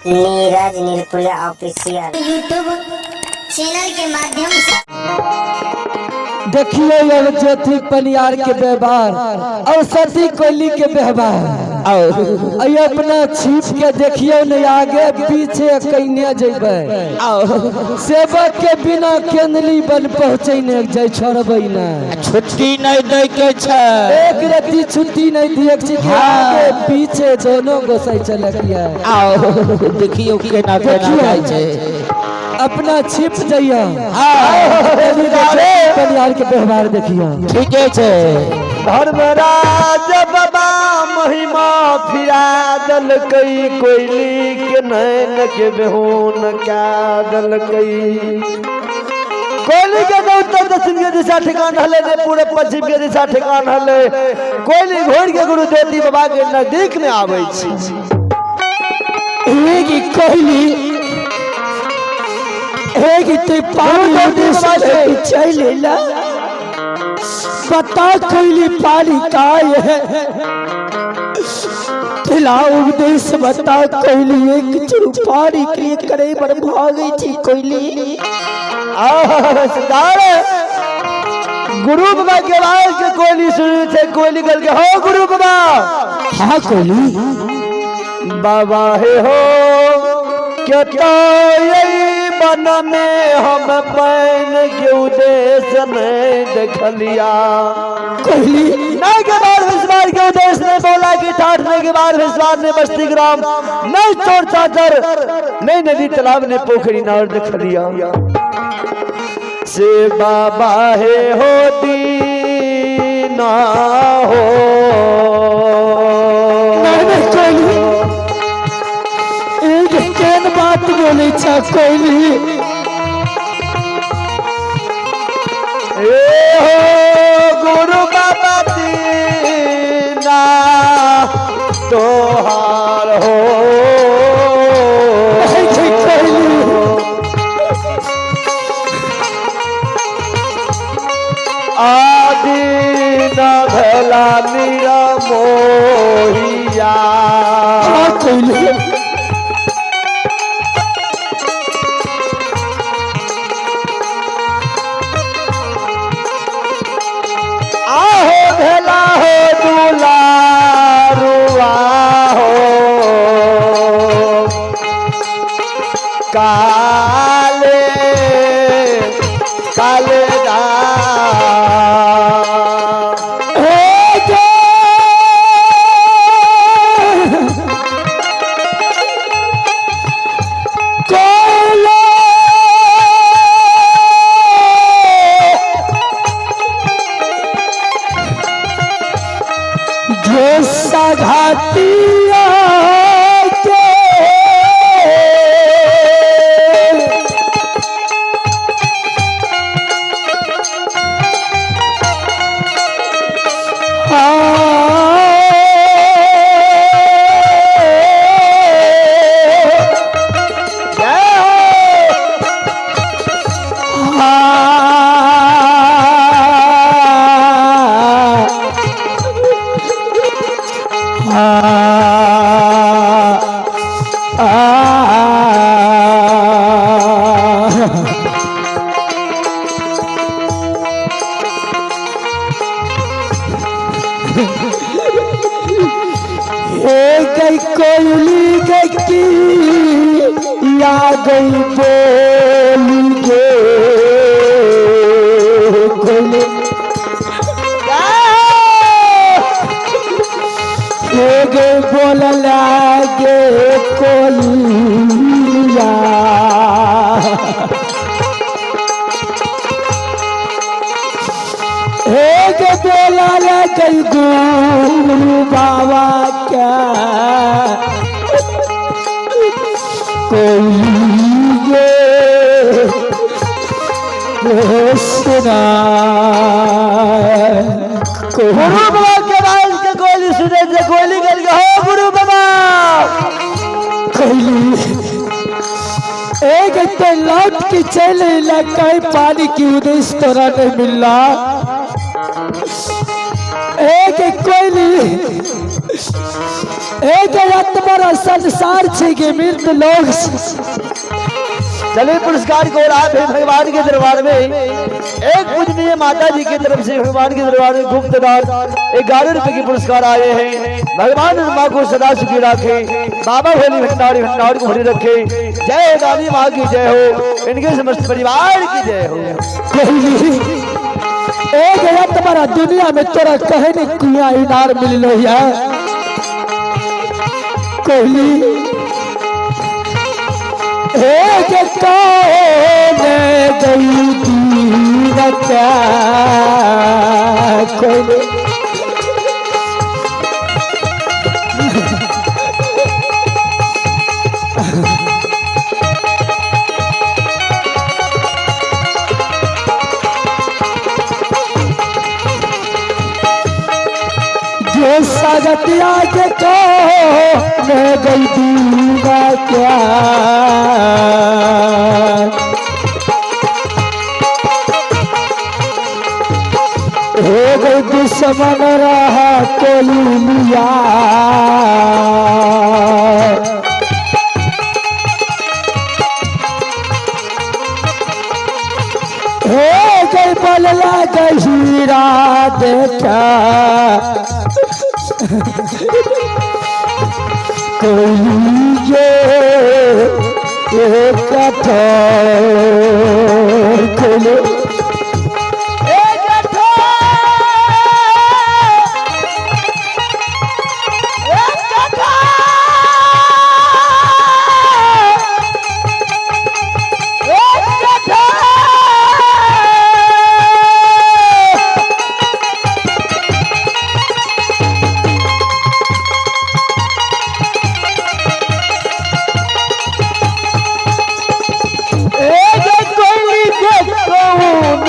Neeraj Nirpuriya official YouTube channel के माध्यम से। देखिए अब ज्योति पनियार के व्यवहार और सती कोयली के व्यवहार। और अपना छिप के देखियो नहीं, आगे पीछे कइने जेबै। सेवक के बिना केंदली बन पहुँचे ने जाय, छोड़बै ना। छुट्टी नहीं दै के छै। एक रत्ती छुट्टी नहीं दिए छै कि आगे पीछे दोनों गोसाई चलक। आओ देखियो केना केना जाइ छै। अपना छिप जइया, पनियार के व्यवहार देखियो। ठीके छै। धर्मराज बाबा महिमा फिरा देलकै, कोयली के नैन के बेहुन क्या देलकै। कोयली के ने उत्तर दक्षिण के दिशा ठिकान हले, ने पूरब पश्चिम के दिशा ठिकान हले। कोयली घोड़ के गुरु ज्योति बाबा के नजदीक में आबै छै। हे कोयली, हे ते पानी उदेश चल ला, बता कोयली, पानी का है तिला उपदेश बता कोयली। एक चुरु पानी के लिए करे पर भागे छी कोयली। आह, सरकार, गुरु बाबा के आवाज के कोयली सुनै छै। कोयली कहल के हो गुरु बाबा। हाँ कोयली। बाबा हे हो के तो वन में हम पैन के उद्देश्य नहीं देखलिया। कोयली। नहीं के बाद विश्वास के उद्देश्य ने बोला कि ठाठने के बाद विश्वास ने बस्ती ग्राम नहीं, चोर चाचर नहीं, नदी तालाब ने, पोखरी नार देखलिया से बाबा हे होती ना हो। नहीं नहीं कोयली, एक केन बात बोले छा कोयली? ए हो गुरु बाबा दीना तोहार हो। नहीं छै कोयली। आदि न भला मीरा मोहिया। हाँ कोयली। आहो भेला हो दुलारुआ हो काले काले दा। हे गे कोयला, जो सघातिया के जय हो। हे गई कोयली गई या गई बोली गे कोयली, हे गई बोल लागे कोयलिया, हे गे बोला लगे गुरु बाबा क्या कोई गे सुना। गुरु बाबा के आवाज के कोयली सुने से कोयली गल के हो गुरु बाबा। कोयली, एक तो लौट के चले ला, कहीं पानी की उद्देश्य तोरा नहीं मिलला। एक कोयली। एक रत बड़ा संसार छै के मृत लोग चलिए पुरस्कार को आप है भगवान के दरबार में एक पूजनीय माता जी की तरफ से भगवान के दरबार में गुप्त दान 11 रुपए के पुरस्कार आए हैं। भगवान माँ को सदा सुखी रखे, बाबा भोली भंडारी भंडार को भरी रखे। जय हो दानी माँ की जय हो, इनके समस्त परिवार की जय हो। कोयली, एक रत बड़ा दुनिया में तोरा कहे नहीं कुआं इनार मिललो है। कोयली, एक कौन गई दीनता कोयली, जो सगतिया के कौन गई दीना क्या हो गई दुश्मन रहा कोई लिया। हो गई बलला गहीरा देखा कोई ये कठोर कोई। एक कोयली के कौन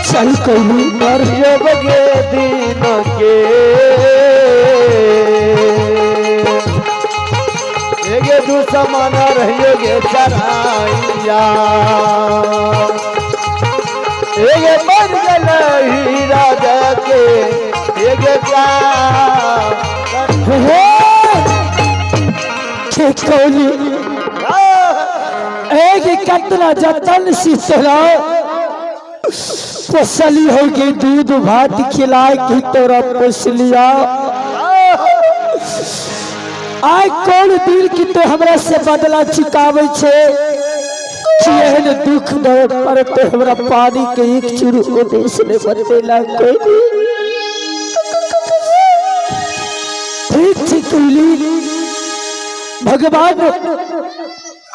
चल कोई मर के दिन के एगे दुश्मन रहियो गे चराइया, एगे मर गल हीरा के एगे क्या हे कोयली, एक कतना जतन सी तोरा पोसली हो के दूध भात खिलाए की तोरा पोस लिया। आइ कौन दिल की तो हमरा से बदला चुकावे छे कि एहन दुख दे पर तो हमरा पानी के एक चूर उद्देश्य ने बतेला। कोई ठीक ठीक कोयली, भगवान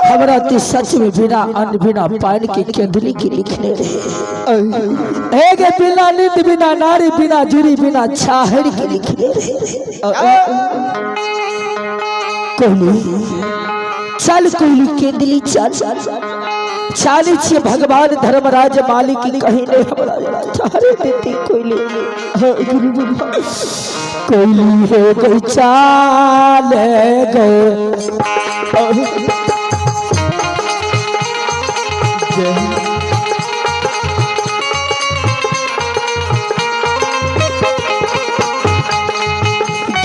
हमरा ते सच में बिना अन्न बिना पानी के केंदली के लिखने रहे। एक बिना नींद बिना नारी बिना जुरी बिना छाहर के लिखने रहे। कोहली चल, कोहली केंदली चल। चाली छिए भगवान धर्मराज मालिक की कहीं नहीं हमरा छाहर देती। कोहली, कोहली हो गई चाल गए।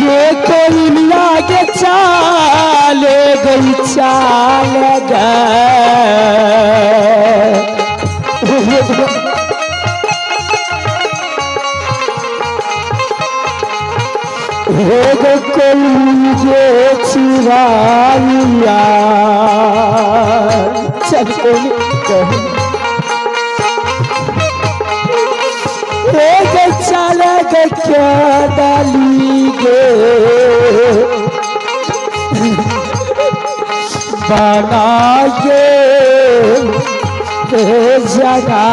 गे कोयलिया के चाल गई चाल गए। हो गई कोई जे चिराइया। चल कोई हो गई चाल गई क्या डाली गे बनाए जगह।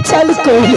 चल कोई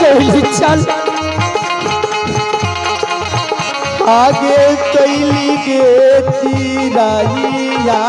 कोयली चल। आगे कैली गे चिरैया।